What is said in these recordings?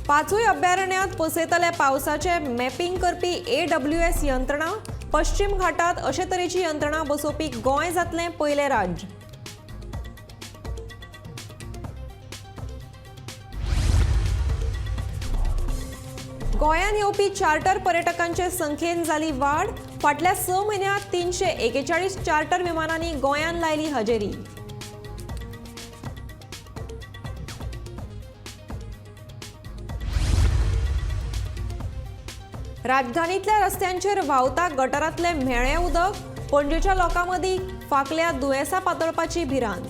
पांचूय अभयारण्यांत पसयतल्या पावसाचें मॅपिंग करपी AWS यंत्रणा. पश्चिम घाटात अशे तरेची यंत्रणा बसोवपी गोंय जातलें पयलें राज्य. गोंयांत येवपी चार्टर पर्यटकांचे संख्येन जाली वाड. फाटल्या 6 म्हयन्यांत 341 चार्टर विमानांनी गोंयांत लायली हजेरी. राजधानीतल्या रस्त्यांचेर व्हांवता गटारांतलें म्हेळें उदक. पणजेच्या लोकां मदीं फांकल्या दुयेंसां पातळपाची भिरांत.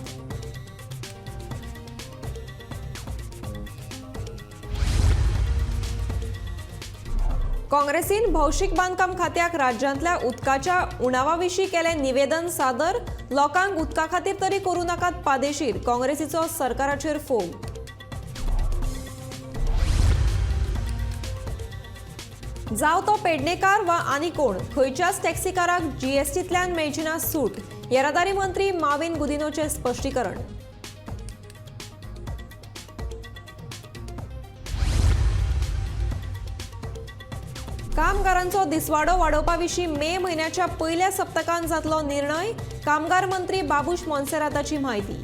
काँग्रेसीन भौशीक बांदकाम खात्याक राज्यांतल्या उदकाच्या उणावा विशीं केलें निवेदन सादर. लोकांक उदका खातीर तरी करूं नाकात पादेशीर. काँग्रेसीचो सरकाराचेर फोग. जावं तो पेडणेकार वा आनी कोण, खंयच्याच टॅक्सीकाराक जीएसटींतल्यान मेळची ना सूट. येरादारी मंत्री माविन गुदिनोचें स्पश्टीकरण. कामगारांचो दिसवाडो वाडोवपा विशीं मे म्हयन्याच्या पयल्या सप्तकांत जातलो निर्णय. कामगार मंत्री बाबूश मोन्सेराताची म्हायती.